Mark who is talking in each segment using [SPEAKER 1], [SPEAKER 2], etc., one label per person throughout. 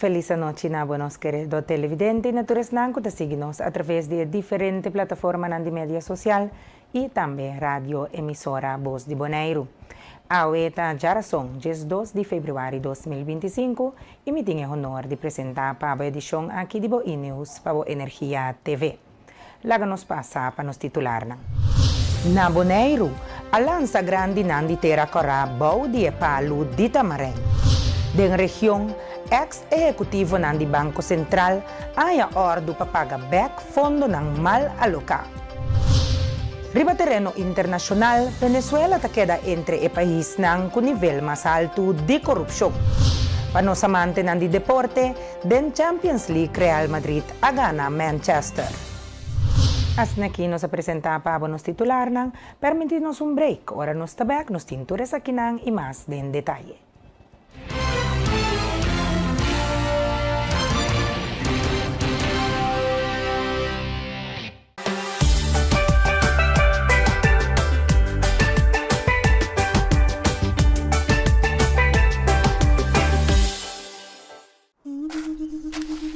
[SPEAKER 1] felis anochi na bo nos keredo televidente y na tur esnan cu ta sigui nos a traves di e diferente plataformanan di media social y tambe radio emisora Bos di Boneiru. Awe ta djarason, 12 di februari 2025 y mi tin e honor di presenta pa bo edicion aki di bo E-News pa bo Energia TV. Laga nos pasa pa nos titularnan. Na Boneiru, a lansa grandinan di tera kòrá bou di e palu di Tamarijn. Den region, eks ehekutivonan di Banko Sentral a haña òrdu pa paga bèk fondonan mal aloká. Riba tereno internashonal, Venezuela ta keda entre e paisnan ku nivel mas haltu di korupshon. Pa nos amantenan di deporte, den Champions League Real Madrid a gana Manchester. Asina aki nos a presentá pa abo nos titularnan, permití nos un break. Ora nos ta bèk, nos tin tur esakinan i mas den detaye.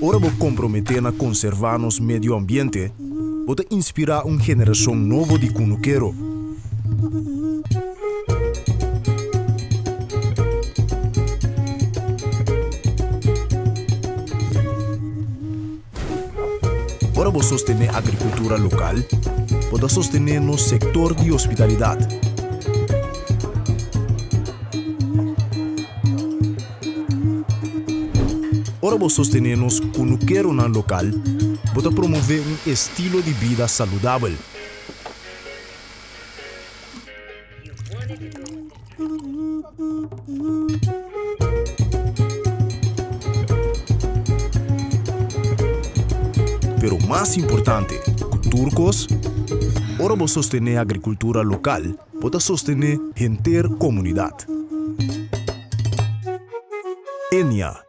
[SPEAKER 2] Ora bo komprometé na konservá nos medio ambiente, bo ta inspirá un generashon nobo di kunukero. Ora bo sostené agrikultura lokal, bo ta sostené nos sektor di hospitalidat. Ora bo sostené nos kunukeronan lokal, bo ta promové un estilo di bida saludabel. Pero mas importante ku tur kos, ora bo sostené agrikultura lokal, bo ta sostené henter komunidat. Enia.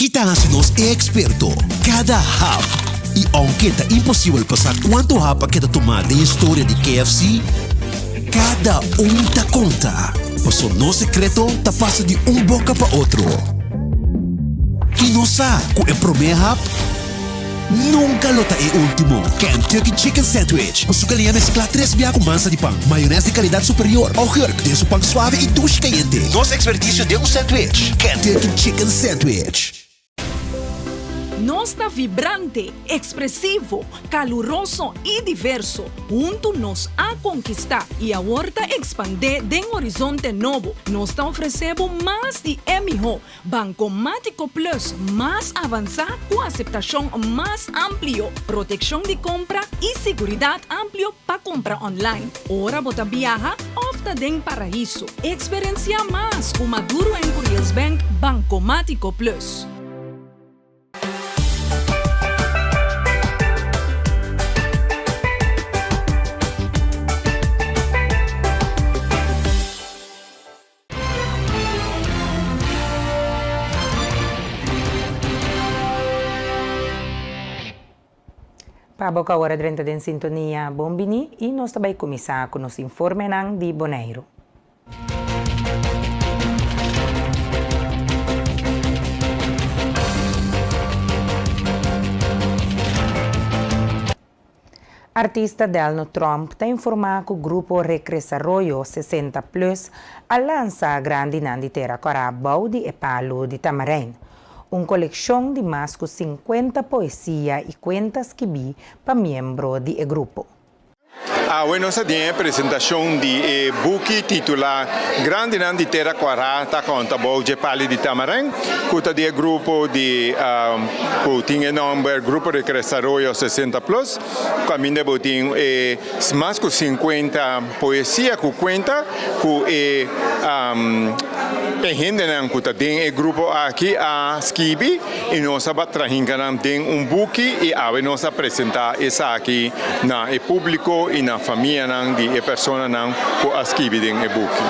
[SPEAKER 3] Kita hasi nos e eksperto kada hap. I ounke ta imposibel pa sa kuantu hap a keda tumá den historia di KFC, kada un ta konta, paso nos sekreto ta pasa di un boka pa otro. I nos sa ku e promé hap nunka lo ta e último. Kentucky Chicken Sandwich ku su kaliña mesklá tres bia ku mansa di pan, mayones di kalidat superior, augurk den su pan suave i dushi kayente. Nos ekspertisio den un sandwich, Kentucky Chicken Sandwich.
[SPEAKER 4] Nos ta vibrante, ekspresivo, kaluroso i diverso. Huntu nos a konkistá i awor ta ekspandé den horizonte nobo. Nos ta ofresé bo mas di e mihó. Bankomátiko Plus mas avansá ku aseptashon mas amplio, protekshon di kompra i siguridat amplio pa kompra online, ora bo ta biaha òf ta den paraiso. Eksperensiá mas ku Maduro en Curiels Bank Bankomátiko Plus.
[SPEAKER 1] Pa bo ku awor a drenta den sintonia, bon bini i nos ta bai kuminsá ku nos informenan di Boneiru. Artista Delno Tromp ta informá ku grupo Recresaroyo 60 Plus a lansa grandinan di tera kòrá bou di e palu di Tamarijn, un kolekshon di mas ku 50 poesia i kuenta skibí pa miembro di e grupo.
[SPEAKER 5] Awe nos a den e presentashon di e buki titulá Grandinan di Tera Kòrá ta konta bou dje pali di Tamarijn, ku ta di e grupo di ku tin e nòmber Grupo Recresaroyo 60 Plus, kaminda bo tin e mas ku 50 poesia ku kuenta ku e e hendenan ku ta den e grupo aki a skibi i nos a trahinka nan den un buki i awe nos a presentá esaki na e públiko i na famianan di e personanan ku a skibi den e buki.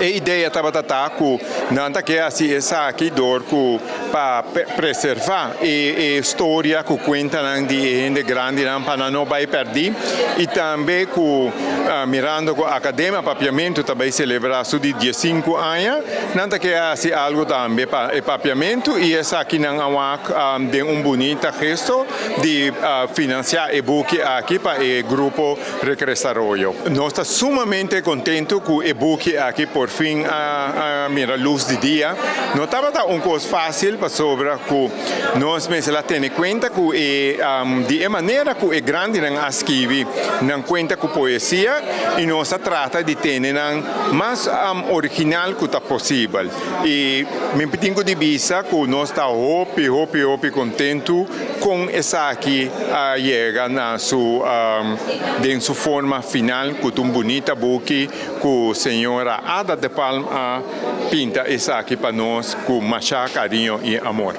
[SPEAKER 5] E idea tabata ta ku. Nan ta ke hasi esaki dor ku pa preservá e storia ku kuentanan di e hende grandinan pa nan no bai pèrdí i tambe ku mirando ku Akademia Papiamentu ta bai selebrá su di diesinku aña, nan ta ke hasi algu tambe pa e papiamentu i esakinan a wak den un bunita gesto di finansiá e buki aki pa e grupo Rekresaroyo. Nos ta sumamente kontentu ku e buki aki por fin a mira lus di dia. No tabata un kos fásil pasobra ku nos mester a tene kuenta ku e di e manera ku e grandinan a skibi nan kuenta ku poesia i nos a trata di tene nan mas original ku ta posibel. I mi tin ku di bisa ku nos ta hopi hopi hopi kontentu Kon esaki a yega na su den su forma final ku ta un bunita buki ku señora Ada de Palm a pinta esaki pa nos ku masha kariño i amor.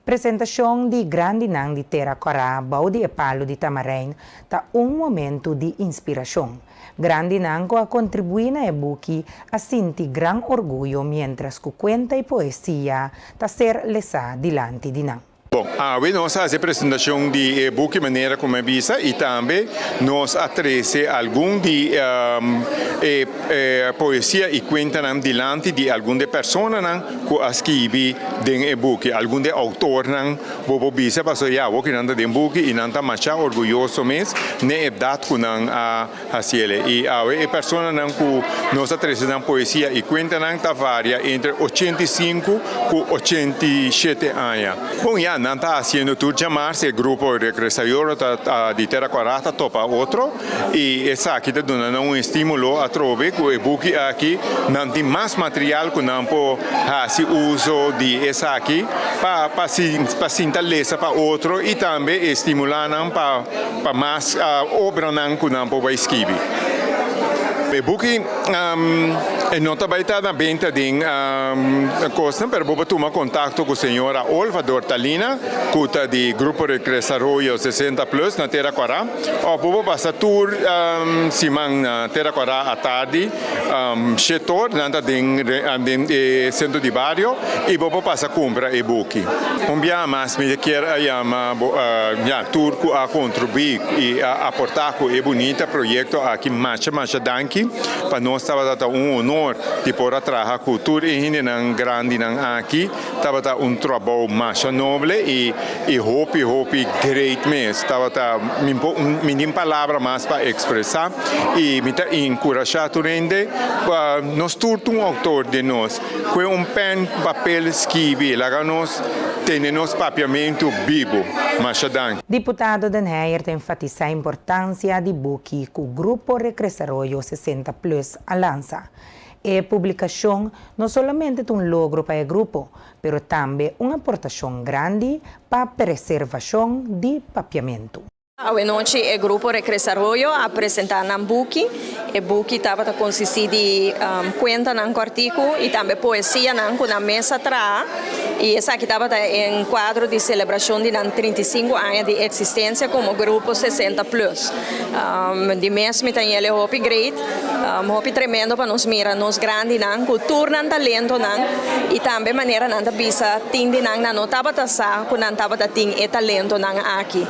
[SPEAKER 1] Presentashon di grandinan di Tera Kòrá bou di e palu di Tamarijn ta un momentu di inspirashon. Grandinan ku a kontribuí na e buki a sinti gran orguyo miéntras ku kuenta i poesia ta ser lesá dilanti di nan.
[SPEAKER 5] Bon, awe nos a hasi e presentashon di e buki manera ku mi a bisa i tambe nos a trese algun di e poesia i kuentanan dilanti di algun di e personanan ku a skibi den e buki, algun di e outornan Bo por bisa pasobra ya awor ku nan ta den buki i nan ta masha orguyoso mes n'e edat ku nan a hasiel. I awe e personanan ku nos a trese nan poesia i kuentanan ta varia entre 85 ku 87 aña. Bon ya nan ta hasiendo tur djamars e grupo Regresayoro ta di Tera Kòrá ta topa otro i esaki ta duna nan un estímulo atrobe ku e buki aki nan tin mas material ku nan por hasi uso di esaki pa pa pa sinta lesa pa otro i tambe estimulá nan pa pa mas obranan ku nan por bai skibi. E buki e no ta bai ta na benta den kosnan pero bo por tuma kontakto ku señora Olva Dortalina ku ta di Grupo Recresaroyo 60 Plus na Tera Kòrá. Òf bo por pasa tur siman na Tera Kòrá atardi shetor, nan ta den den e sentro di bario i bo por pasa kumpra e buki. Un biaha mas mi ta kier a yama bo ya tur ku a kontribuí i a aportá ku e bunita proyekto aki masha masha danki. Pa nos tabata ta un honor di por a traha ku tur e hendenan grandinan aki. Tabata un trabou masha noble i i hopi hopi great mes. Tabata mi por mi tin palabra mas pa expresa i mi ta enkurashá tur hende pa nos tur ta un outor den nos. Kue un pen, papel skibi laga nos tene nos papiamentu bibu. Masha danki.
[SPEAKER 1] Diputado Den Heyer ta enfatisá importansia di buki ku Grupo Recresaroyo 60 Plus a lansa. E publikashon no solamente ta un logro pa e grupo, pero tambe un aportashon grandi pa preservashon di papiamentu.
[SPEAKER 6] Awenochi e grupo Recresaroyo a presentá nan buki. E buki tabata konsistí di kuentanan kòrtiku i tambe poesianan ku nan mes a traha. I esaki tabata en kuadro di selebrashon di nan 35 aña di eksistensia komo grupo 60 Plus. Di mes mi ta yele hopi great. Hopi tremendo pa nos mira nos grandinan ku tur nan talentonan i tambe manera nan ta bisa tin di nan nan no tabata sa ku nan tabata tin e talentonan aki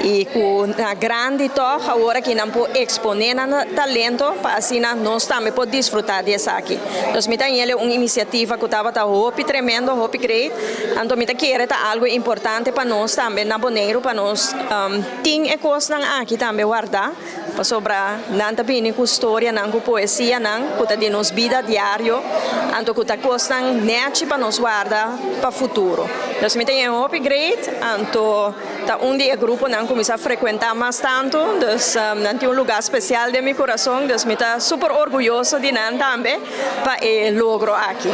[SPEAKER 6] i ku na grandi tòg awor aki nan por eksponé nan talento pa asina nos tambe por disfrutá di esaki. Dus mi ta yele un inisiativa ku tabata hopi tremendo, hopi great, anto mi ta kere ta algu importante pa nos tambe na Boneiru pa nos tin e kosnan aki tambe wardá. Pasobra nan ta bini ku storianan, ku poesianan ku ta di nos bida diario, anto ku ta kosnan nèchi pa nos warda pa futuro. Dus mi ta yen hopi great, anto ta un di e gruponan ku mi sa frekuentá mas tantu, dus nan tin un lugá spesial den mi kurason, dus mi ta super orguyoso di nan tambe pa e logro aki.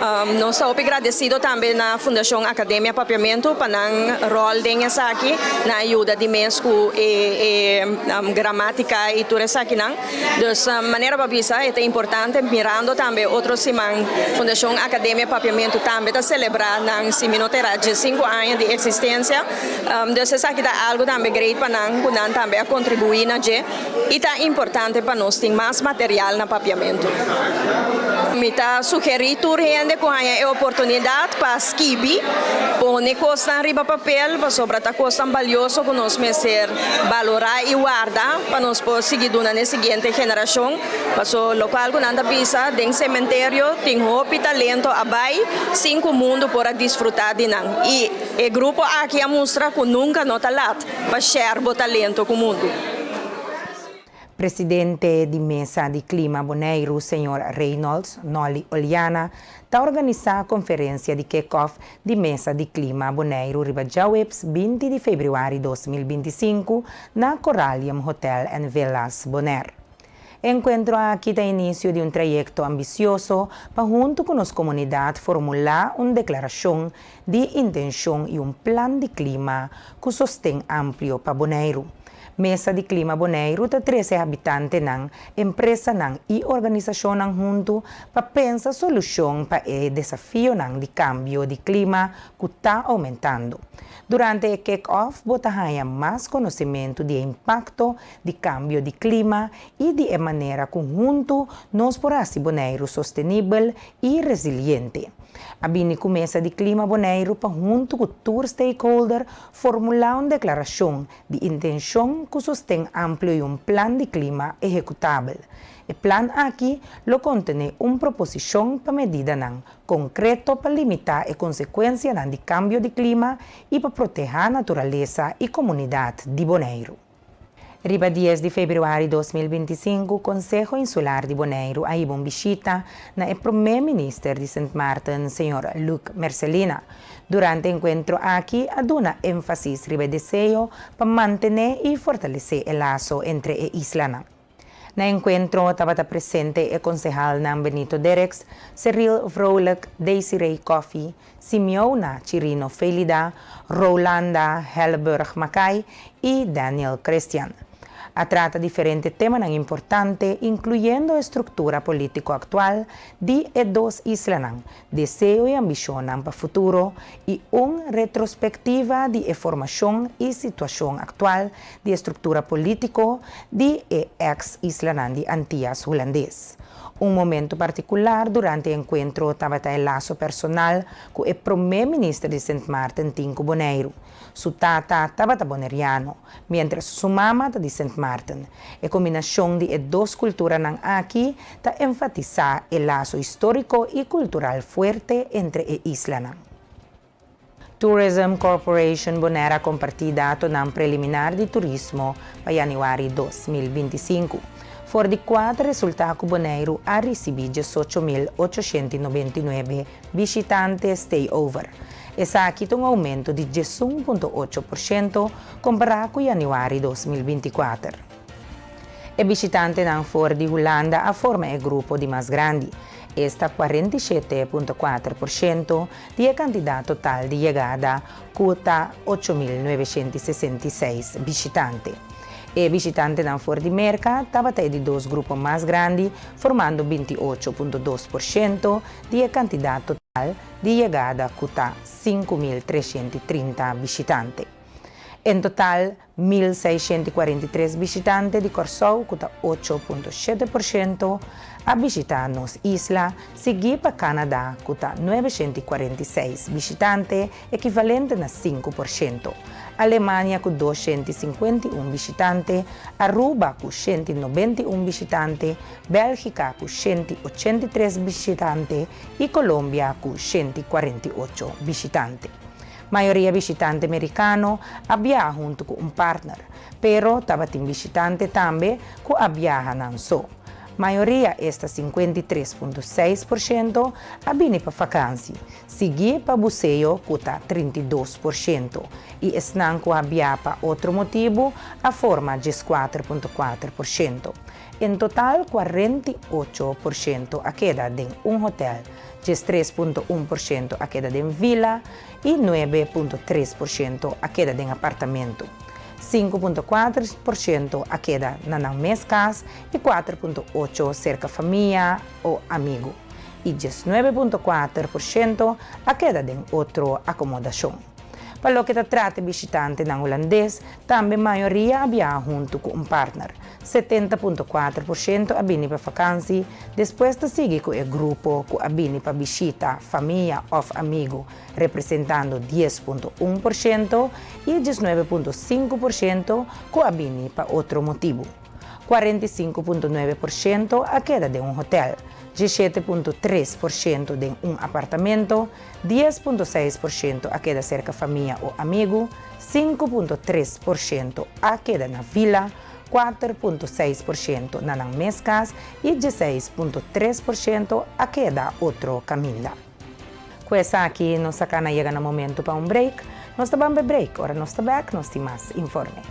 [SPEAKER 6] Nos ta hopi gradesido tambe na Fundashon Akademia Papiamentu pa nan ròl den esaki, nan a yuda di mes ku e gramátika i tur esakinan. Dus manera bo a bisa e ta importante mirando tambe otro siman Fundashon Akademia Papiamentu tambe ta selebrá nan si mi no ta erá diesinku aña di eksistensia. Dus esaki ta algu tambe great pa nan ku nan tambe a kontribuí na dje. I ta importante pa nos tin mas material na papiamentu. Mi ta sugerí tur hende ku haña e oportunidat pa skibi, pone kosnan riba papel, pasobra ta kosnan balioso ku nos mester balorá i warda pa nos por sigui duna n'e siguiente generashon. Paso lokual ku nan ta bisa, den sementerio tin hopi talento a bai sin ku mundu por a disfrutá di nan. I e grupo aki a mustra ku nunka no ta lat. Pa share bo talento ku mundu.
[SPEAKER 1] Presidente di Mesa di Klima Boneiru, señor Reynolds Nolly Oliana, ta organisá konferensia di kick-off di Mesa di Klima Boneiru riba djaweps 20 di febrüari 2025 na Coralium Hotel and Villas Bonaire. E enkuentro aki ta inisio di un trayekto ambisioso pa huntu ku nos komunidat formulá un deklarashon di intenshon i un plan di klima ku sosten amplio pa Boneiru. Mesa di Klima Boneiru ta trese habitantenan, empresanan i organisashonnan huntu pa pensa solushon pa e desafionan di kambio di klima ku ta oumentando. Durante e kick-off bo ta haña mas konosementu di e impakto di kambio di klima i di e manera ku huntu nos por hasi Boneiru sostenibel i resiliente. A bini ku Mesa di Klima Boneiru pa huntu ku tur stakeholder formulá un deklarashon di intenshon ku sosten amplio i un plan di klima ehekutabel. E plan aki lo kontené un proposishon pa medidanan konkreto pa limitá e konsekuensianan di kambio di klima i pa protehá naturalesa i komunidat di Boneiru. Riba 10 di febrüari 2025, Konseho Insular di Boneiru a hiba un bishita na e promé minister di Sint Maarten, señor Luc Mercelina. Durante e enkuentro aki a duna énfasis riba e deseo pa mantené i fortalesé e laso entre e islanan. Na e enkuentro tabata presente e konsehalnan Benito Derks, Cyril Vrolijk, Desiree Coffie, Simeona Chirino Felida, Rolanda Helburg Makai i Daniel Christian. A trata diferente temanan importante, inkluyendo e struktura polítiko aktual di e dos islanan, deseo i ambishonnan pa futuro i un retrospektiva di e formashon i situashon aktual di e struktura polítiko di e eks islanan di Antias Hulandes. Un momento partikular durante e enkuentro tabata e laso personal ku e promé minister di Sint Maarten tin ku Boneiru. Su tata tabata boneriano, miéntras su mama ta di Sint Maarten. E kombinashon di e dos kulturanan aki ta enfatisá e laso históriko i kultural fuerte entre e islanan. Tourism Corporation Bonaire a kompartí datonan preliminar di turismo pa yanüari 2025. For di kua ta resultá ku Boneiru a risibí 18.899 bishitante stayover. Esaki ta un oumento di 11.8% kompará ku yanüari 2024. E bishitantenan for di Hulanda a forma e grupo di mas grandi. Esta 47.4% di e kantidat total di yegada, ku ta 8.966 bishitante. E bishitantenan for di Merka tabata e di dos grupo mas grandi, formando 28.2% di e kantidat total di yegada, ku ta 5.330 bishitante. En total, 1.643 bishitante di Kòrsou, ku ta 8.7%, a bishitá nos isla, siguí pa Canada, ku ta 946 bishitante, ekivalente na 5%, Alemania ku 251 bishitante, Aruba ku 191 bishitante, Bélgika ku 183 bishitante i Colombia ku 148 bishitante. Mayoria bishitante merikano a biaha huntu ku un partner, pero tabatin bishitante tambe ku a biaha nan so. Mayoria, esta 53.6%, a bini pa fakansi, siguí pa buseo ku ta 32% i esnan ku a biaha pa otro motibu a forma 14.4%. En total 48% a keda den un hotèl, 13.1% a keda den vila i 9.3% a keda den apartamento. 5.4% a keda na nan mes kas i 4.8 serka famia o amigu i 19.4% a keda den otro akomodashon. Pa loke ta trata e bishitantenan hulandes, tambe mayoria a biaha huntu ku un partner. 70.4% a bini pa fakansi, despues ta sigui ku e grupo ku a bini pa bishita famia òf amigu representando 10.1% i 19.5% ku a bini pa otro motibu. 45.9% a keda den un hotèl, 17.3% den un apartamento, 10.6% a keda serka famia o amigu, 5.3% a keda na vila, 4.6% na nan mes kas i 16.3% a keda otro kaminda. Ku esaki nos a kana yega na momentu pa un break. Nos ta ban be break, ora nos ta bek nos tin mas informe.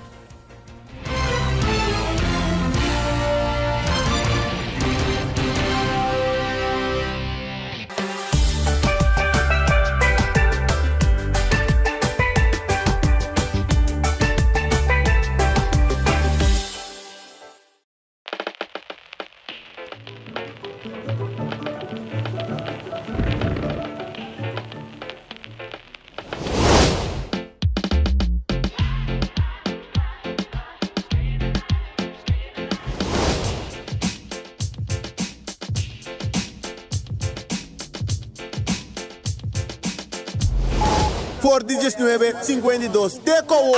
[SPEAKER 7] For di diesnuebe 52 te kowo!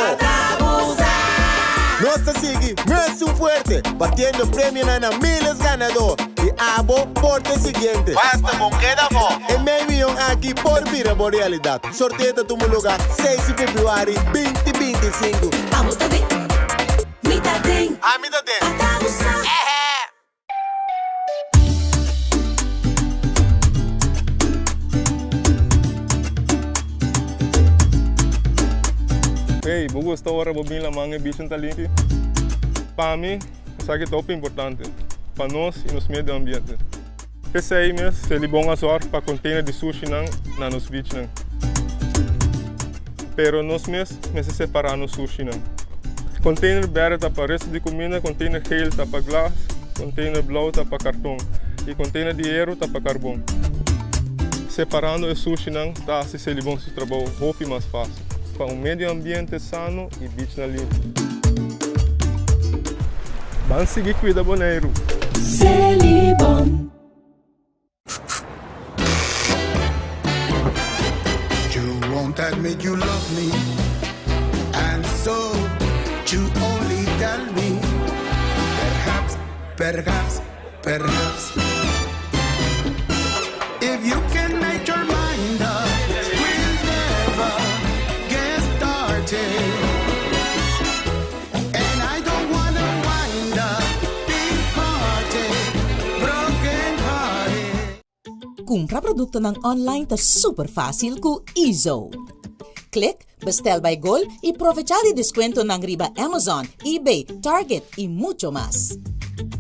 [SPEAKER 7] Nos ta sigui mesun fuerte, batiendo premionan na miles ganadó i abo por ta e siguiente.
[SPEAKER 8] Basta bon keda afó!
[SPEAKER 7] E mei miyon aki por bira bo realidat. Sorteo ta tuma luga seis di februari 2025.
[SPEAKER 9] Abo ta den, mi ta den.
[SPEAKER 8] Ami ta den.
[SPEAKER 9] Ata bo sa.
[SPEAKER 8] Ehe!
[SPEAKER 10] Hey, bo gusta ora bo bin laman e bichin ta limpi? Pa mi, esaki ta hopi importante pa nos y nos medio ambiente. P'esei mes, Selibon a zorg pa container di sushinan na nos beachnan. Pero nos mes mester separa nos sushinan. Container berde ta pa resto di cuminda, container geel ta pa glas, container blauw ta pa carton y container di hero ta pa carbon. Separando e sushinan ta haci Selibon su trabou hopi mas facil pa un medio ambiente sano y beachnan limpi. Ban sigui cuida Boneiru!
[SPEAKER 9] Selibon.
[SPEAKER 11] You won't admit you love me And so you only tell me Perhaps, perhaps, perhaps If you can make your mind up We'll never get started And I don't wanna wind up Departed, broken hearted
[SPEAKER 12] Kumpra produktonan online ta super fásil ku Ezo. Klik Bestel by Gol i provechá di deskuentonan riba Amazon, eBay, Target i mucho mas.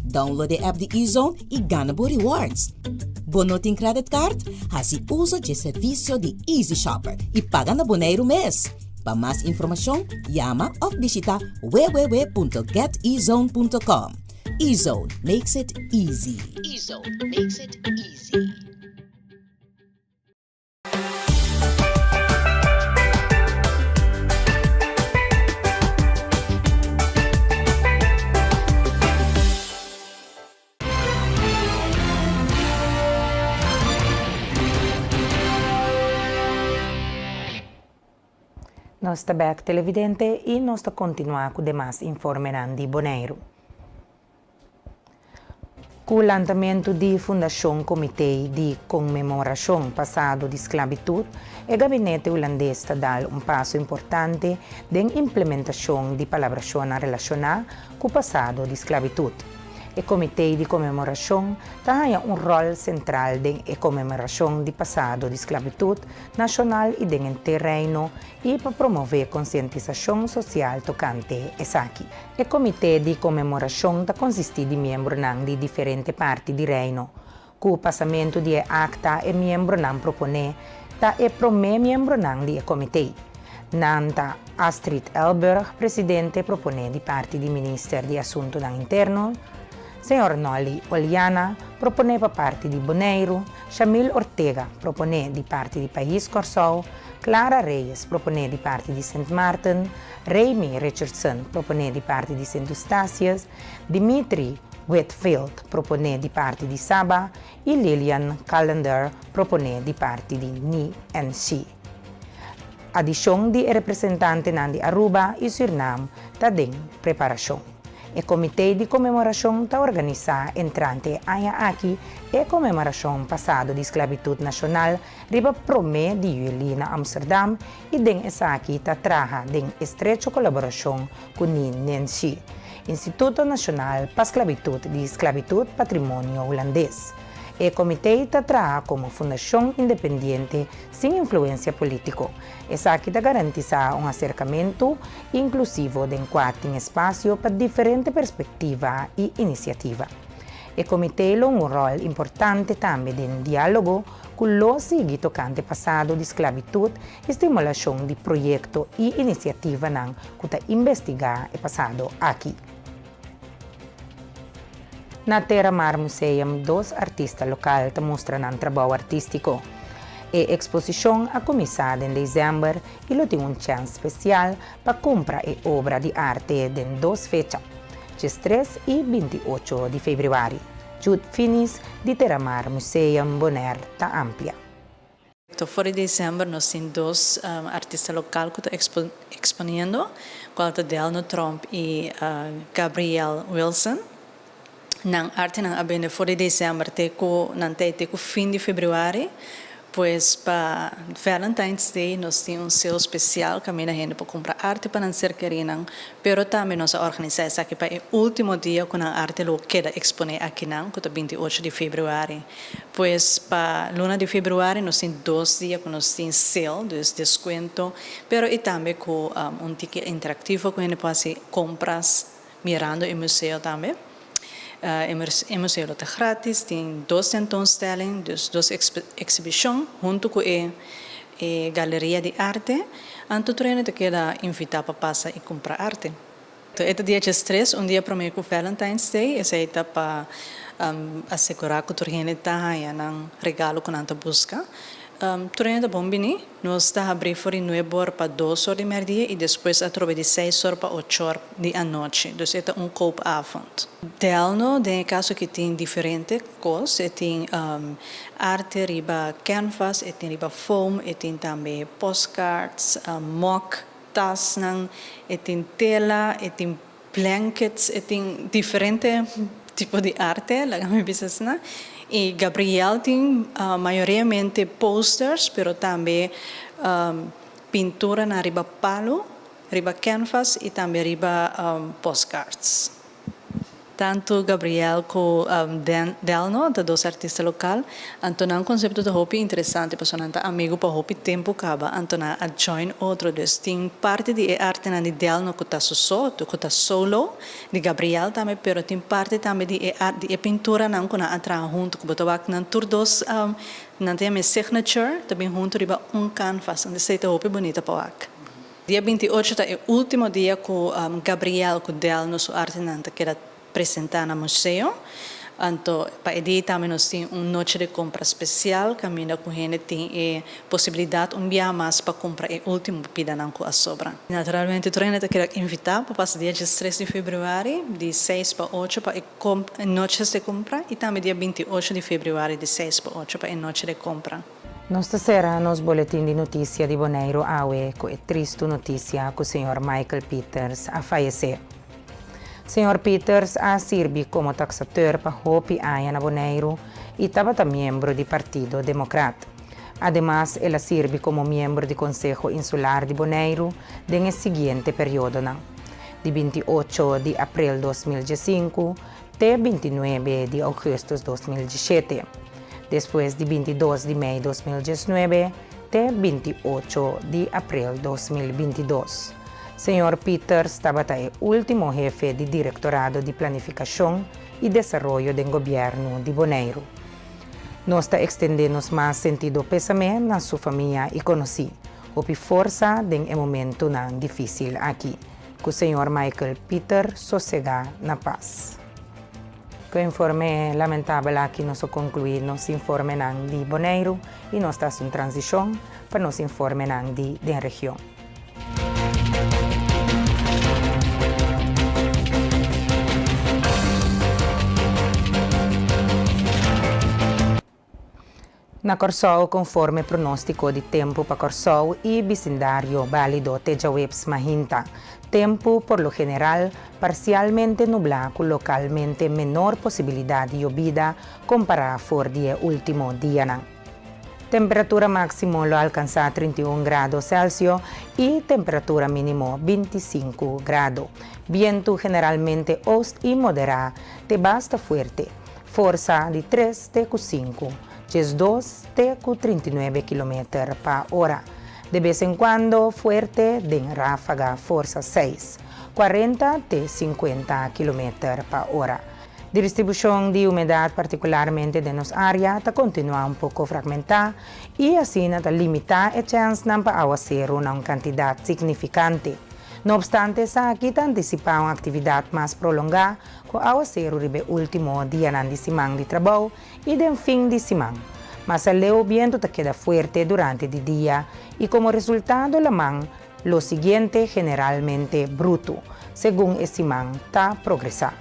[SPEAKER 12] Download e app di Ezone i gana bo rewards. Bo no tin credit card? Hasi uso dje servisio di Easy Shopper i paga na Boneiru mes. Pa mas informashon, yama òf bishita www.getezone.com. Ezone makes it easy. Ezone makes it easy.
[SPEAKER 1] Nos ta bek televidente i nos ta kontinuá ku demas informenan di Boneiru. Ku lantamentu di Fundashon Komité di Konmemorashon Pasado di Sklabitut, e gabinete hulandes ta dal un paso importante den implementashon di palabrashonnan relashoná ku pasado di sklabitut. E komité di konmemorashon ta haña un ròl sentral den e konmemorashon di pasado di sklabitut nashonal i den henter Reino i pa promové konsientisashon sosial tokante esaki. E komité di konmemorashon ta konsistí di miembronan di diferente parti di Reino. Ku pasamentu di e akta e miembronan proponé ta e promé miembronan di e komité. Nan ta Astrid Elburg, presidente proponé di parti di Minister di Asuntunan Interno, señor Nolly Oleana, proponé pa parti di Boneiru, Shamil Ortega, proponé di parti di Pais Kòrsou, Clara Reyes, proponé di parti di Sint Maarten, Remy Richardson, proponé di parti di Sint Eustatius, Dimitri Whitfield, proponé di parti di Saba, i Lilian Callender, proponé di parti di NNC. Adishon di e representantenan di Aruba i Sürnam ta den preparashon. E komité di konmemorashon ta organisá entrante e aña aki e konmemorashon pasado di sklabitut nashonal riba promé di yüli na Amsterdam i den esaki ta traha den estrecho kolaborashon ku NNC, Instituto Nashonal pa Sklabitut di Sklabitut Patrimonio Hulandes. E komité ta traha komo fundashon independiente sin influensia polítiko. Esaki ta garantisá un aserkamentu inklusivo den kua tin espasio pa diferente perspektiva i inisiativa. E komité lo un ròl importante tambe den diálogo ku lo sigui tokante pasado di sklabitut i stimulashon di proyekto i inisiativanan ku ta investigá e pasado aki. Na Terramar Museum dos artista lokal ta mustra nan trabou artístiko. E eksposishon a kuminsá den desèmber i lo tin un chèns spesial pa kumpra e obra di arte den dos fecha, 13 i 28 di febrüari. Jude Finis di Terramar Museum Bonaire ta amplia.
[SPEAKER 8] For di december nos tin dos artista local cu ta exponiendo, cual ta Delno Tromp y Gabriel Wilson. Nan artenan a bende for di december te cu nan ta te cu fin di februari. Pues pa Valentine's Day nos tin un sale special caminda hende por cumpra arte pa nan ser kerinan, pero tambe nos a organisa esaki pa e ultimo dia cu nan arte lo keda expone akinan, cu ta 28 di februari. Pues pa luna di februari nos tin dos dia cu nos tin sale, dus descuento, pero y tambe cu un tiki interactivo cu hende por haci compras mirando e museo tambe. E museo lo ta gratis, tin dos tentoonstelling, dus dos exhibicion hunto cu e galeria di arte. Anto tur hende ta keda invita pa pasa y cumpra arte. E ta dia 13, un dia prome cu Valentine's Day, esey ta pa asegura cu tur hende ta haya nan regalo cu nan ta busca. Tur hende ta bon bini. Nos ta habri for di 9 or pa 2 or di merdia y despues atrobe di 6 or pa 8 or di anochi. Dus e ta un koopavond. Delno, den e caso cu tin diferente cos, e tin arte riba canvas, e tin riba foam, e tin tambe postcards, mug, tasnan, e tin tela, e tin blankets, e tin diferente tipo di arte, laga mi bisa asina. Y Gabriel tin mayoriamente posters, pero tambe pintura na riba palo, riba canvas y tambe riba postcards. Tanto Gabriel cu Delno ta dos artista local. Anto nan concepto ta hopi interesante, pasobra nan ta amigo pa hopi tempo caba, anto nan a join otro. Dus tin parti di e artenan di Delno cu ta su so, cu ta solo, di Gabriel tambe, pero tin parti tambe di e pinturanan cu nan a traha hunto, cu bo ta wak nan tur dos, nan ta yama e signature, ta bin hunto riba un canvas. Anto esey ta hopi bunita pa wak. Dia 28 ta e ultimo dia cu Gabriel cu Delno su artenan ta keda presenta na museo. Anto pa e dia tambe nos tin un noche di compra special, caminda cu hende tin e posibilidad un biaha mas pa cumpra e ultimo pidanan cu a sobra. Naturalmente tur hende ta keda invita pa pasa dia 13 di februari di 6 pa 8 pa e noches di compra y tambe dia 28 di februari di 6 pa 8 pa e noche di compra.
[SPEAKER 1] Nos ta sera nos boletin di notisia di Boneiru awe ku e tristu notisia ku señor Michael Pieters a fayesé. Señor Pieters a sirbi komo taksateur pa hopi aña na Boneiru i tabata miembro di Partido Demokrat. Ademas el a sirbi komo miembro di Konseho Insular di Boneiru den e siguiente periodonan, di 28 di aprel 2015. te 29 di ougùstùs 2017, despues di 22 di mei 2019 te 28 di aprel 2022. Señor Pieters tabata e último hefe di Direktorado di Planifikashon i Desaroyo den gobièrnu di Boneiru. Nos ta ekstendé nos mas sentido pésame na su famia i konosí. Hopi forsa den e momentunan difísil aki. Ku señor Michael Pieter sosegá na pas. Ku e informe lamentabel aki nos a konkluí nos informenan di Boneiru i nos ta hasi un transishon pa nos informenan di den region. Na Kòrsou, konforme pronóstiko di tempu pa Kòrsou i bisindario bálido te djaweps mahinta, tempu por lo general parsialmente nublá ku lokalmente menor posibilidat di yobida kompará for di e último dianan. Temperatura máksimo lo alkansá 31 grado Selsio i temperatura mínimo 25 grado. Bientu generalmente ost i moderá te basta fuerte. Forsa di tres te ku sinku, 12 te ku 39 kilometer pa ora. De bes en kuando fuerte den ráfaga forsa seis, 40 te 50 kilometer pa ora. Distribushon di humedat partikularmente den nos área ta kontinuá un poko fragmentá i asina ta limitá e chènsnan pa awaseru na un kantidat signifikante. No opstante esaki ta antisipá un aktividat mas prolongá Ku awaseru riba e último dianan di siman di trabou i den fin di siman. Mas aleu bientu ta keda fuerte durante di dia i komo resultado laman lo siguiente generalmente brutu, segun e siman ta progresá.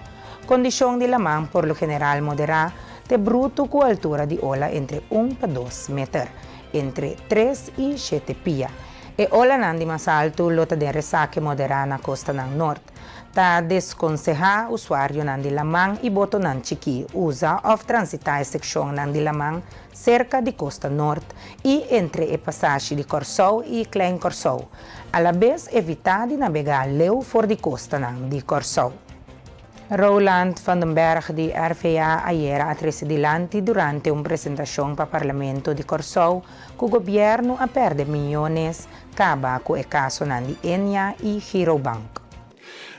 [SPEAKER 1] Kondishon di laman por lo general moderá te brutu ku altura di ola entre un pa dos meter, entre tres i shete pia. E olanan di mas altu lo ta den resake moderá na kostanan nort. Ta deskonsehá usuarionan di laman i botonan chikí usa òf transitá e sekshonnan di laman serka di kosta nort i entre e pasashi di Kòrsou i Klein Kòrsou. Alabes evitá di nabegá leu for di kostanan di Kòrsou. Roland van den Berg di RVA ayera a trese dilanti durante un presentashon pa Parlamento di Kòrsou ku gobièrnu a pèrdè miónes Kaba ku e kasonan di Ennia i Girobank.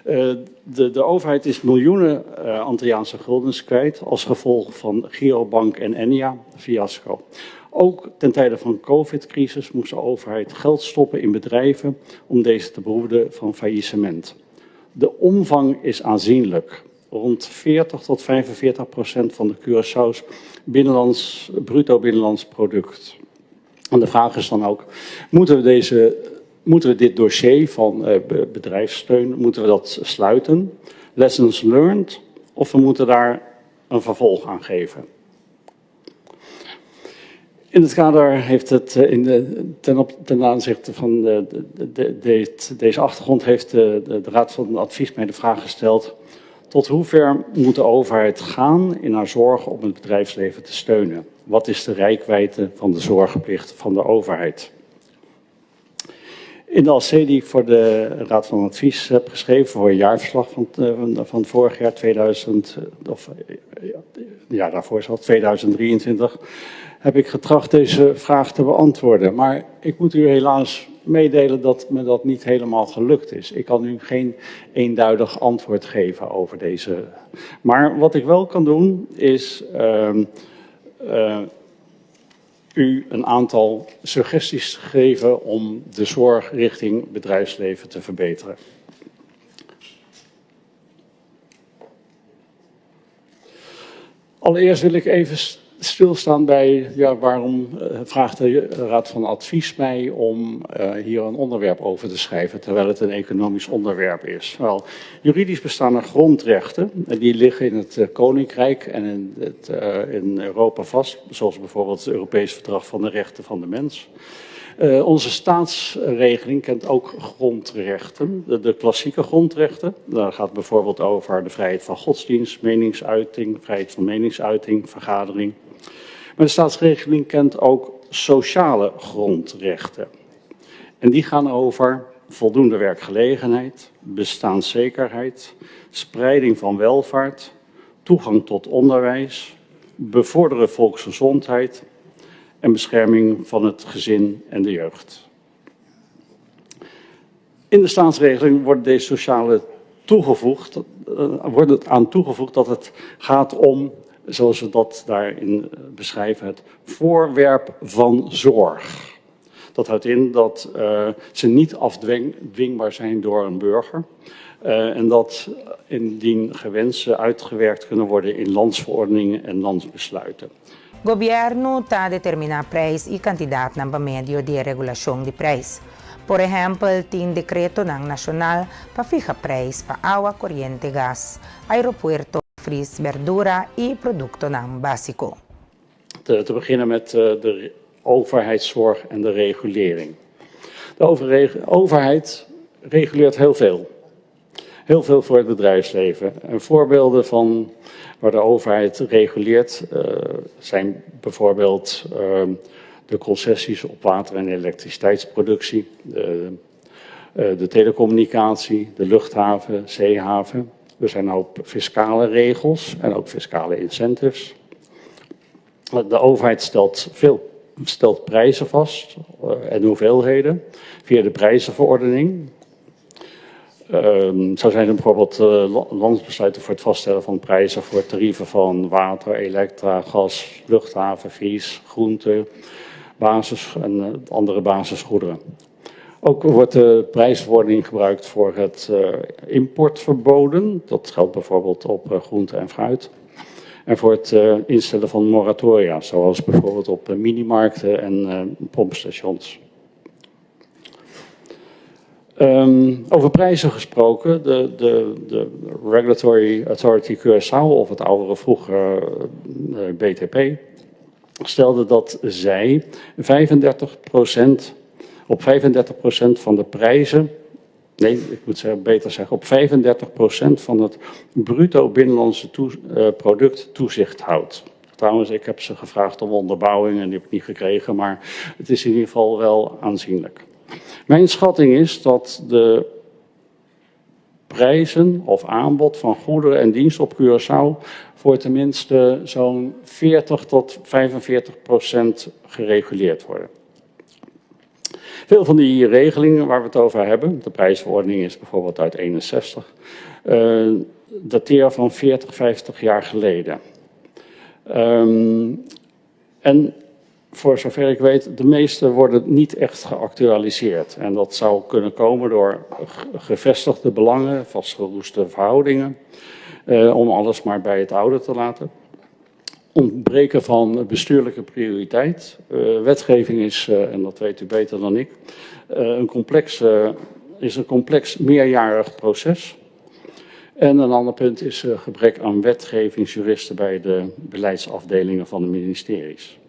[SPEAKER 13] De, de overheid is miljoenen Antilliaanse guldens kwijt als gevolg van Girobank en Ennia fiasco. Ook ten tijde van COVID-crisis moest de overheid geld stoppen in bedrijven om deze te behoeden van faillissement. De omvang is aanzienlijk. Rond 40 tot 45% van de Curaçao's binnenlands, bruto binnenlands product. En de vraag is dan ook, moeten we, deze, moeten we dit dossier van bedrijfssteun, moeten we dat sluiten? Lessons learned, of we moeten daar een vervolg aan geven? In het kader heeft het in de, ten, op, ten aanzichte van de, de, de, deze achtergrond heeft de, de, de Raad van Advies mij de vraag gesteld: tot hoever moet de overheid gaan in haar zorg om het bedrijfsleven te steunen? Wat is de reikwijdte van de zorgplicht van de overheid? In de AC die ik voor de Raad van Advies heb geschreven voor een jaarverslag van, van vorig jaar 2000, of ja, daarvoor is al 2023, heb ik getracht deze vraag te beantwoorden. Maar ik moet u helaas meedelen dat me dat niet helemaal gelukt is. Ik kan u geen eenduidig antwoord geven over deze. Maar wat ik wel kan doen is u een aantal suggesties geven om de zorg richting bedrijfsleven te verbeteren. Allereerst wil ik even stilstaan bij, ja, waarom vraagt de Raad van Advies mij om hier een onderwerp over te schrijven, terwijl het een economisch onderwerp is. Wel, juridisch bestaan er grondrechten en die liggen in het Koninkrijk en in Europa vast, zoals bijvoorbeeld het Europees Verdrag van de Rechten van de Mens. Onze staatsregeling kent ook grondrechten, de klassieke grondrechten. Daar gaat het bijvoorbeeld over de vrijheid van godsdienst, meningsuiting, vrijheid van meningsuiting, vergadering. Maar de staatsregeling kent ook sociale grondrechten. En die gaan over voldoende werkgelegenheid, bestaanszekerheid, spreiding van welvaart, toegang tot onderwijs, bevorderen volksgezondheid en bescherming van het gezin en de jeugd. In de staatsregeling wordt deze sociale toegevoegd, wordt het aan toegevoegd dat het gaat om, zoals we dat daarin beschrijven, het voorwerp van zorg. Dat houdt in dat ze niet afdwingbaar zijn door een burger. En dat indien gewenst uitgewerkt kunnen worden in landsverordeningen en landsbesluiten.
[SPEAKER 1] Gobièrnu ta determiná preis i kantidatnan pa medio di e regulashon di preis. Por ehèmpel, tin dekretonan nashonal pa fiha preis pa awa, koriente, gas, aeropuerto, fris, berdura i produktonan básiko.
[SPEAKER 13] Te beginnen met de overheidszorg en de regulering. De overheid reguleert heel veel. Heel veel voor het bedrijfsleven. En voorbeelden van waar de overheid reguleert zijn bijvoorbeeld de concessies op water- en elektriciteitsproductie, de telecommunicatie, de luchthaven, zeehaven. Er zijn ook fiscale regels en ook fiscale incentives. De overheid stelt prijzen vast en hoeveelheden via de prijzenverordening. Zo zijn er bijvoorbeeld landsbesluiten voor het vaststellen van prijzen voor tarieven van water, elektra, gas, luchthaven, vis, groenten, basis en andere basisgoederen. Ook wordt de prijsverordening gebruikt voor het importverboden. Dat geldt bijvoorbeeld op groente en fruit. En voor het instellen van moratoria, zoals bijvoorbeeld op minimarkten en pompstations. Over prijzen gesproken, de Regulatory Authority Curaçao, of het oudere vroegere BTP, stelde dat zij 35%, op 35% van de prijzen, nee, ik moet zeggen, beter zeggen, op 35% van het bruto binnenlandse product toezicht houdt. Trouwens, ik heb ze gevraagd om onderbouwing en die heb ik niet gekregen, maar het is in ieder geval wel aanzienlijk. Mijn schatting is dat de prijzen of aanbod van goederen en diensten op Curaçao voor tenminste zo'n 40 tot 45% gereguleerd worden. Veel van die regelingen waar we het over hebben, de prijsverordening is bijvoorbeeld uit 61, dateren van 40, 50 jaar geleden. En voor zover ik weet, de meeste worden niet echt geactualiseerd. En dat zou kunnen komen door gevestigde belangen, vastgeroeste verhoudingen, om alles maar bij het oude te laten. Ontbreken van bestuurlijke prioriteit. Wetgeving is, en dat weet u beter dan ik, is een complex meerjarig proces. En een ander punt is gebrek aan wetgevingsjuristen bij de beleidsafdelingen van de ministeries.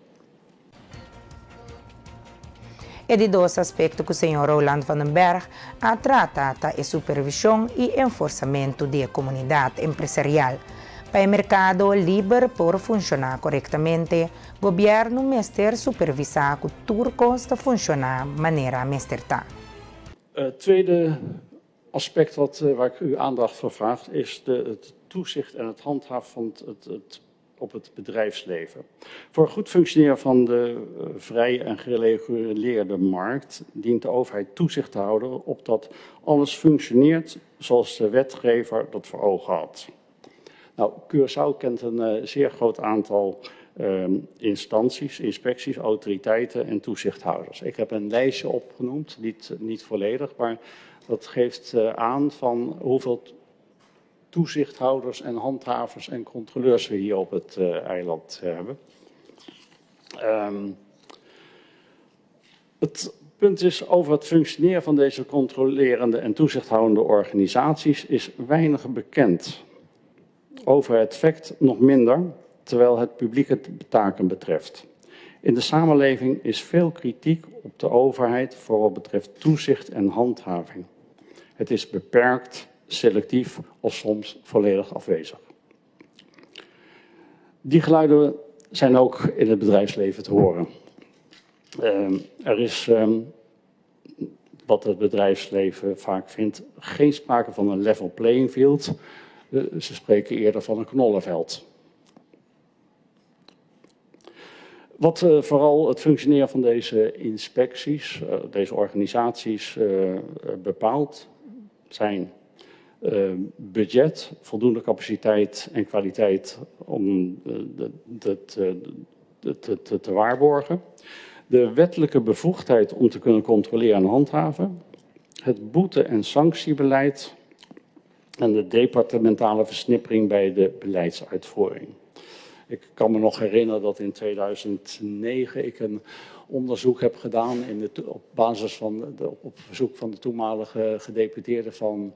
[SPEAKER 1] E di dos aspekto ku señor Roland van den Berg a trata ta e supervishon i enforsamentu di e komunidat empresarial. Pa e merkado liber por funshoná korektamente, gobièrnu mester supervisá ku tur kos ta funshoná manera mester ta.
[SPEAKER 13] Het tweede aspect waar ik uw aandacht voor vraag is het toezicht en het handhaven van het op het bedrijfsleven. Voor goed functioneren van de vrije en gereguleerde markt dient de overheid toezicht te houden op dat alles functioneert zoals de wetgever dat voor ogen had. Nou, Curaçao kent een zeer groot aantal instanties, inspecties, autoriteiten en toezichthouders. Ik heb een lijstje opgenoemd, niet volledig, maar dat geeft aan van hoeveel toezichthouders en handhavers en controleurs we hier op het eiland hebben. Het punt is, over het functioneren van deze controlerende en toezichthoudende organisaties is weinig bekend. Over het effect nog minder, terwijl het publieke taken betreft. In de samenleving is veel kritiek op de overheid voor wat betreft toezicht en handhaving. Het is beperkt, selectief of soms volledig afwezig. Die geluiden zijn ook in het bedrijfsleven te horen. Er is, wat het bedrijfsleven vaak vindt, geen sprake van een level playing field. Ze spreken eerder van een knollenveld. Wat eh, vooral het functioneren van deze inspecties, eh, deze organisaties eh, bepaalt, zijn budget, voldoende capaciteit en kwaliteit om dat te, te waarborgen. De wettelijke bevoegdheid om te kunnen controleren en handhaven. Het boete- en sanctiebeleid en de departementale versnippering bij de beleidsuitvoering. Ik kan me nog herinneren dat in 2009 ik een onderzoek heb gedaan in de, op basis van de, op verzoek van de toenmalige gedeputeerde van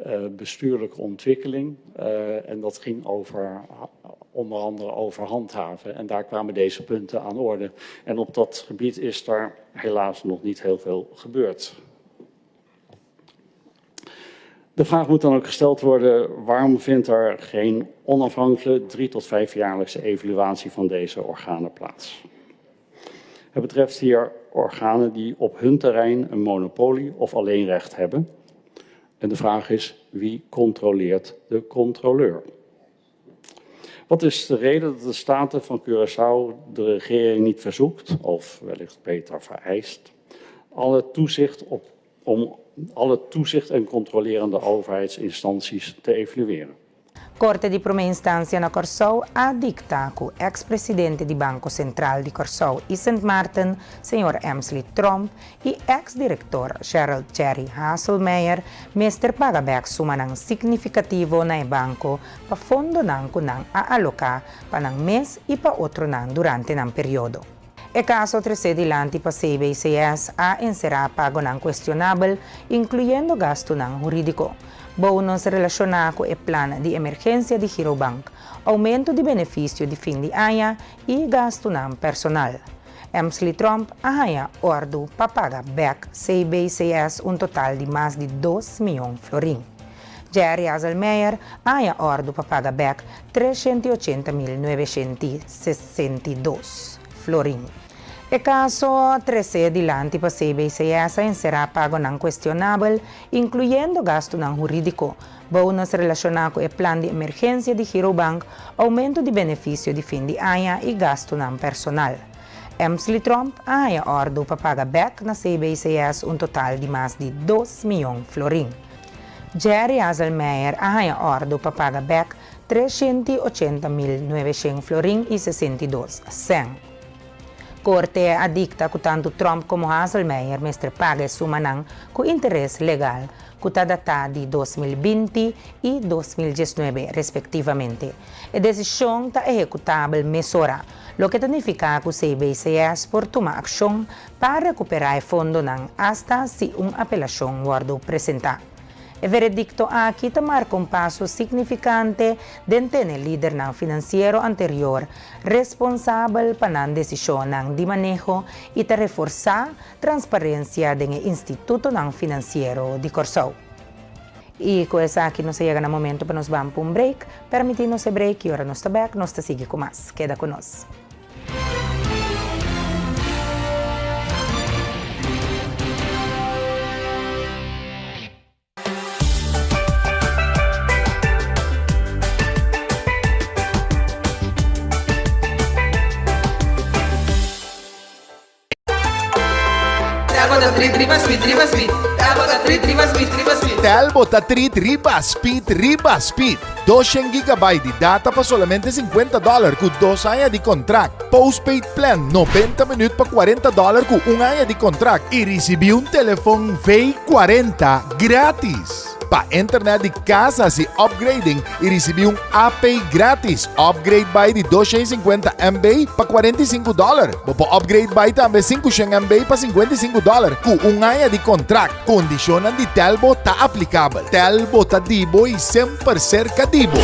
[SPEAKER 13] uh, bestuurlijke ontwikkeling. Uh, en dat ging over, onder andere over handhaven. En daar kwamen deze punten aan orde. En op dat gebied is daar helaas nog niet heel veel gebeurd. De vraag moet dan ook gesteld worden, waarom vindt er geen onafhankelijke drie tot vijfjaarlijkse evaluatie van deze organen plaats? Het betreft hier organen die op hun terrein een monopolie of alleenrecht hebben. En de vraag is, wie controleert de controleur? Wat is de reden dat de Staten van Curaçao de regering niet verzoekt, of wellicht beter vereist, alle toezicht op, om alle toezicht en controlerende overheidsinstanties te evalueren?
[SPEAKER 1] Korte di Promé Instansia na Kòrsou a dikta ku eks presidente di Banko Sentral di Kòrsou i Sint Maarten, señor Emsley Tromp, i eks direktor Gerald Jerry Haselmeijer mester paga bèk sumanan signifikativo na e banko pa fondonan ku nan a aloká pa nan mes i pa otronan durante nan periodo. E kaso tresé dilanti pa CBCS a enserá pagonan kuestionabel, inkluyendo gastunan hurídiko. Bonus relashoná ku e plan di emergensia di Girobank, oumento di benefisio di fin di aña i gastunan personal. Emsley Tromp a haña òrdu pa paga bèk CBCS un total di mas di dos mion florin. Jerry Hazelmeijer a haña òrdu pa paga bèk 380 962 florin. E kaso tresé dilanti pa CBCS a enserá pagonan kuestionabel, inkluyendo gastunan hurídiko, bonus relashoná ku e plan di emergensia di Girobank, oumento di benefisio di fin di aña i gastunan personal. Emsley Tromp a haña òrdu pa paga bèk na CBCS un total di mas di 2 mion florin. Jerry Hazelmeijer a haña òrdu pa paga bèk 380 900 florin i 62 sèn. Korte a dikta ku tantu Tromp komo Hazelmeijer mester paga sumanan ku interes legal ku ta data di 2020 i 2019 respektivamente. E desishon ta ehekutabel mesora, loke ta nifiká ku CBCS por tuma akshon pa rekuperá e fondonan asta si un apelashon wòrdu presentá. E veredikto aki ta marka un paso signifikante den tene lidernan finansiero anterior responsabel pa nan desishonnan di maneho i ta reforsá transparensia den e institutonan finansiero di Kòrsou. I ku esaki nos a yega na momento pa nos bai pa un break, permití nos e break i ora nos ta bèk, nos ta sigui ku mas. Keda ku nos.
[SPEAKER 14] Telbo ta treat riba speed riba speed. Telbo ta treat riba speed riba speed.
[SPEAKER 15] Telbo ta treat riba speed riba speed. 200 gigabyte di data pa solamente 50 dollar ku 2 aña di kontrakt. Postpaid plan 90 minuut pa 40 dollar ku un aña di kontrakt. I risibí un telefon V40 gratis. Pa internet di kas hasi upgrading i risibí un AP gratis. Upgrade bai di 250 MB pa 45 dollar. Bo por upgrade bai tambe 500 MB pa 55 dollar ku un aña di kontrakt. Kondishonnan di Telbo ta aplikabel. Telbo ta di bo i semper serka di bo.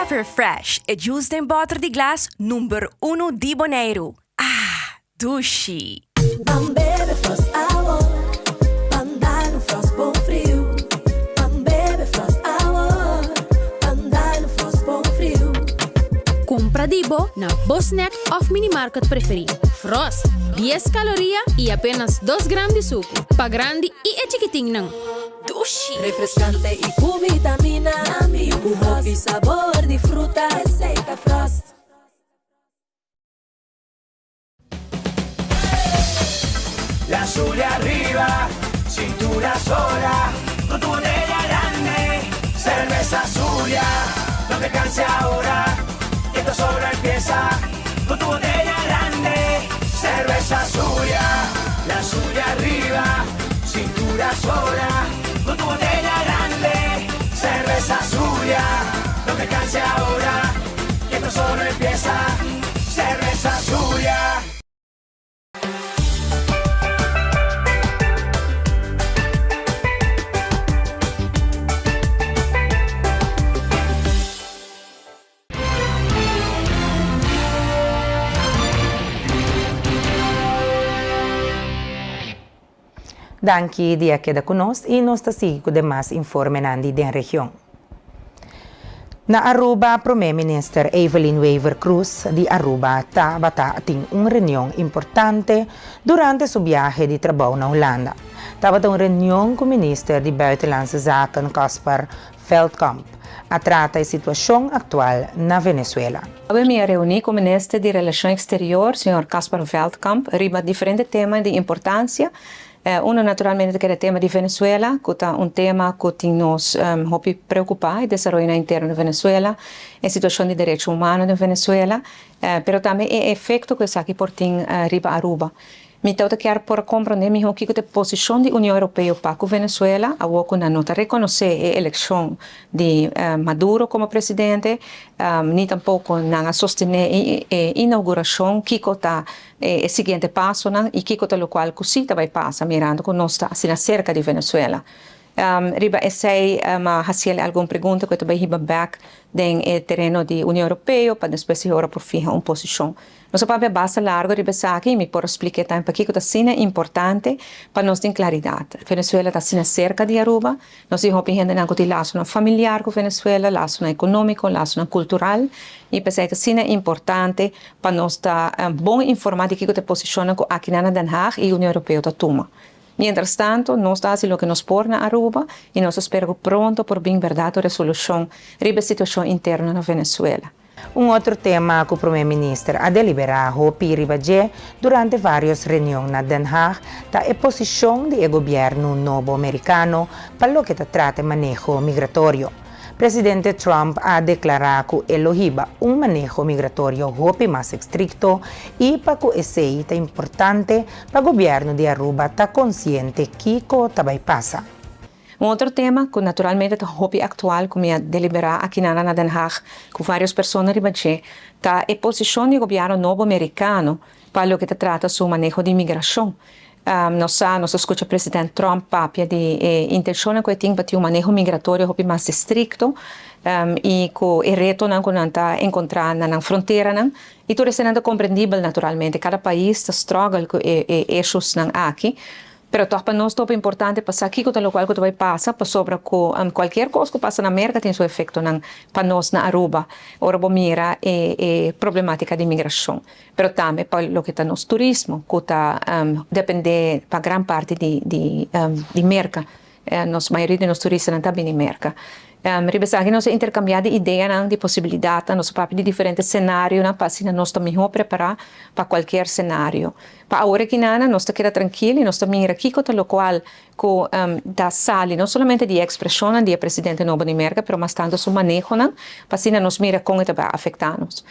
[SPEAKER 16] Everfresh. Fresh, e juice den bòter di glas number uno di Boneiru. Ah, dushi!
[SPEAKER 9] Ban bebe Frost awor, ban dal un Frost bon friu. Ban bebe Frost awor, ban dal un Frost bon friu.
[SPEAKER 17] Kumpra di bo na bo snack òf minimarket preferí. Frost, dies kaloria i apenas dos gram di suku. Pa grandi i e chikitinnan.
[SPEAKER 9] Dushi! Refrescante y cu vitamina. Cu hopi sabor di fruta. Esey ta Frost.
[SPEAKER 11] La Zulia arriba, cintura sola, con tu botella grande, cerveza Zulia, no te canses ahora, que esto solo empieza, con tu botella grande, cerveza Zulia, la Zulia arriba, cintura sola, con tu botella grande, cerveza Zulia, no te canses ahora, que esto solo empieza, cerveza Zulia.
[SPEAKER 1] Danki di a keda ku nos i nos ta sigui ku demas informenan di den region. Na Aruba Prome Minister Evelyn Wever-Croes di Aruba tabata tin un reunion importante durante su biahe di trabou na Hulanda. Tabata un reunion ku Minister di Buitenlandse Zaken Caspar Veldkamp a trata e situashon aktual na Venezuela.
[SPEAKER 18] Awe mi a reuní ku Minister di Relashon Eksterior, señor Caspar Veldkamp, riba diferente tema di importansia. Uno naturalmente ta keda e tema di Venezuela, ku ta un tema ku tin nos hopi preokupá, e desaroyonan interno di Venezuela, e situashon di derecho humano den Venezuela, pero tambe e efekto ku esaki por tin riba Aruba. Mi tabata kier por a komprondé mihó kiko ta e posishon di Union Europeo pa ku Venezuela awor ku nan no ta rekonosé e elekshon di Maduro komo presidente, ni tampoko nan a sostené e inaugurashon, kiko ta e siguiente pasonan i kiko ta lokual ku sí ta bai pasa mirando ku nos ta asina serka di Venezuela. Riba esei m'a hasiel algun pregunta ku e ta bai hiba bèk den e tereno di Union Europeo pa despues e ora por fiha un posishon. Nos a papia basta largo riba esaki i mi por a spliká tambe pakiko ta asina importante pa nos tin klaridat. Venezuela ta asina serka di Aruba, nos tin hopi hendenan ku tin lasonan familiar ku Venezuela, lasonan ekonómiko, lasonan kultural i p'esei ta asina importante pa nos ta bon informá di kiko ta e posishonnan ku akinan na Den Haag i Union Europeo ta tuma. Mientras tanto, nos ta haci loke nos por na Aruba y nos ta spera cu pronto por bin berdad un resolucion riba e situacion interno na Venezuela.
[SPEAKER 1] Un otro tema cu Prome Minister a delibera hopi riba dje durante varios reunion na Den Haag ta e posicion di e gobierno nobo Mericano pa loke ta trata e maneho migratorio. Presidente Trump a deklará ku e lo hiba un maneho migratorio hopi mas estrikto i pa ku esei ta importante pa gobièrnu di Aruba ta konsiente kiko ta bai pasa.
[SPEAKER 18] Un otro tema ku naturalmente ta hopi aktual ku mi a deliberá akinana na Den Haag ku vários persona riba dje ta e posishon di e gobièrnu nobo merikano pa loke ta trata su maneho di migrashon. Nos sa, nos a skucha president Trump papia di e intenshonnan ku e tin pa tin un maneho migratorio hopi mas estrikto i ku e retonan ku nan ta enkontrá na nan fronteranan. I tur eseinan ta komprendibel naturalmente. Kada pais ta struggle ku e issuesnan aki. Pero tòg pa nos ta hopi importante pa sa kiko ta lokual ku ta bai pasa pasobra ku kualkier kos ku pasa na Merka tin su efektonan pa nos na Aruba ora bo mira e problematika di migrashon. pero tambe pa loke ta nos turismo ku ta depende pa gran parti di di di Merka. Nos mayoria di nos turistanan ta bini Merka. Riba esaki nos a interkambiá di ideanan, di posibilidatnan, nos a papia di diferente senarionan pa asina nos ta mihó prepará pa kualkier senario. Pa awor aki nana nos ta keda trankil i nos ta mira kiko ta lokual ku ta sali no solamente di e ekspreshonnan di e presidente nobo di Merka pero mas tantu su manehonan pa asina nos mira kon e ta bai afektá nos.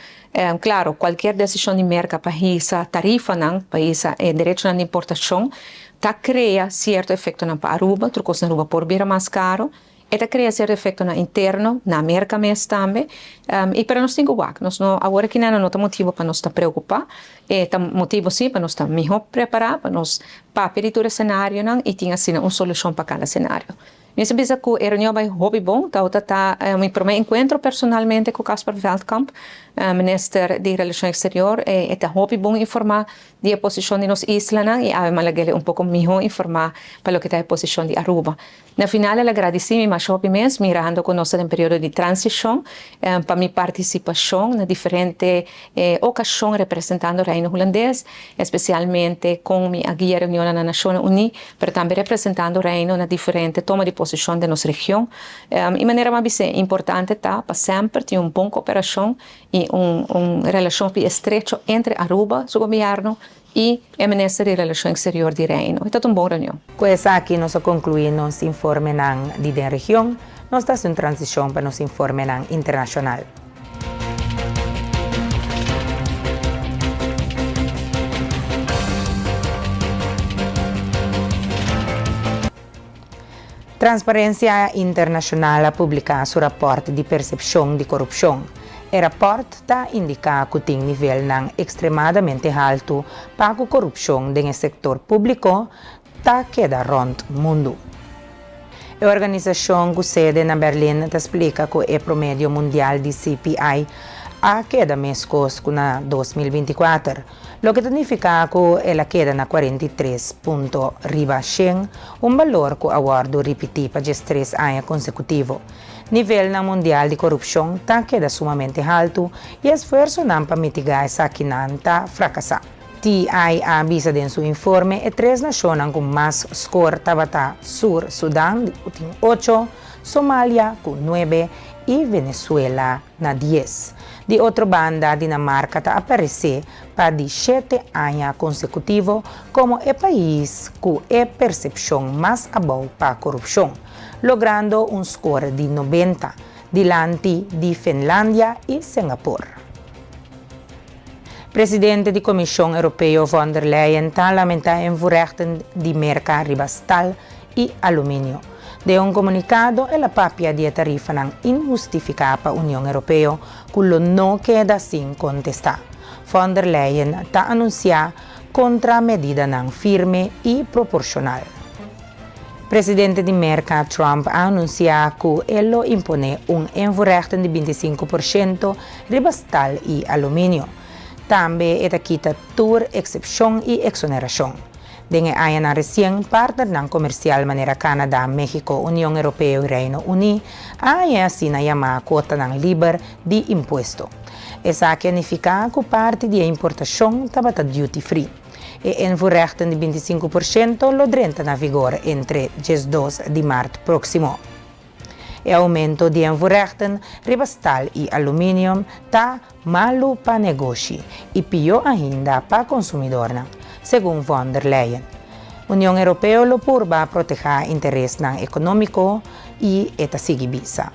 [SPEAKER 18] Klaro, kualkier desishon di Merka pa hisa tarifanan, pa hisa e derechonan di importashon, ta krea sierto efektonan pa Aruba, tur kos na Aruba por bira mas karo. E ta krea sierto efektonan interno na Merka mes tambe. I pero nos tin ku wak, nos no, awor aki nan no ta motibu pa nos ta preokupá, e ta motibu si pa nos ta mihó prepará, pa nos papia di tur e senarionan i tin asina un solushon pa kada senario. Mi sa bisa ku e reunion a bai hopi bon, tabata ta mi promé enkuentro personalmente ku Caspar Veldkamp, minister di Relashon Eksterior. E ta hopi bon informá di e posishon di nos islanan i awe Malagele un poko mihó informá pa loke ta e posishon di Aruba. Na final el a gradisí mi masha hopi mes mirando ku nos ta den periodo di transishon pa mi partisipashon na diferente okashon representando Reino Hulandes, espesialmente kon mi a guia reunionnan na Nashonnan Uní, pero tambe representando Reino na diferente toma di posishon den nos region. I manera mi a bis'é, importante ta pa semper tin un bon koperashon i un un relashon hopi estrecho entre Aruba su gobièrnu i e Minister di Relashon Eksterior di Reino. E ta un bon reunion.
[SPEAKER 1] Ku esaki nos a konkluí nos informenan di den region. Nos ta hasi un transishon pa nos informenan internashonal. Transparencia Internacional a publica su raport di percepcion di corupcion. E raport ta indica cu tin nivelnan extremadamente halto pa cu corupcion den e sector publico ta keda rond mundu. E organisashon ku sede na Berlin ta splika ku e promedio mundial di CPI a keda meskos ku na 2024, loke ta nifiká ku el a keda na 43 punto riba shen, un balor ku a wòrdu ripití pa diestres aña konsekutivo. Nivelnan mundial di korupshon ta keda sumamente haltu i esfuersonan pa mitigá esakinan ta frakasá. TI a bisa den su informe e tres nashonnan ku mas skor tabata Sur Sudan ku tin ocho, Somalia ku nuebe i Venezuela na dies. Di otro banda Dinamarka ta aparesé pa di shete aña konsekutivo komo e pais ku e persepshon mas abou pa korupshon, logrando un skor di 90, dilanti di Finlandia i Singapore. Presidente di Komishon Europeo von der Leyen ta lamentá invoerrechten di Merka riba stal i aluminio. Den un komunikado el a papia di e tarifanan inhustifiká pa Union Europeo ku lo no keda sin kontestá. Von der Leyen ta anunsiá kontra medidanan firme i proporshonal. Presidente di Merka, Trump, a anunsiá ku e lo imponé un invoerrechten di 25% riba stal i aluminio. Tambe e ta kita tur eksepshon i eksonerashon. Den e añanan resien, partnernan komersial manera Canada, Mexico, Union Europeo i Reino Uní a haña e asina yamá kuotanan liber di impuesto. Esaki a nifiká ku parti di e importashon tabata duty free. E invoerrechten di 25% lo drenta na vigor entre 12 di mart próksimo. E aumento di invoerrechten riba stal i aluminium ta malu pa negoshi i pió ainda pa konsumidornan, segun von der Leyen. Union Europeo lo purba protehá interesnan ekonómiko i e ta sigui bisa.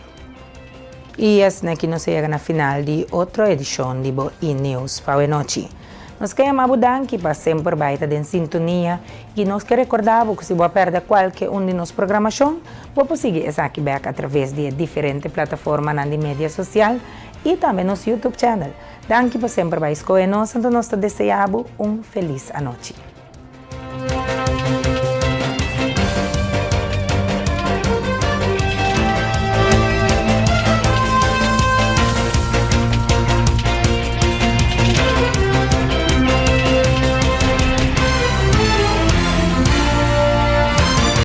[SPEAKER 1] I asina ki nos a yega na final di otro edishon di bo E-News pa awenochi. Nos ke yama bo danki pa semper bai ta den sintonia i nos ke rekorda bo ku si bo a pèrdè kualke un di nos programashon, bo por sigui esaki bèk atraves di e diferente plataformanan di media sosial i tambe nos YouTube channel. Danki pa semper bai skohe nos, anto nos ta desea bo un felis anochi.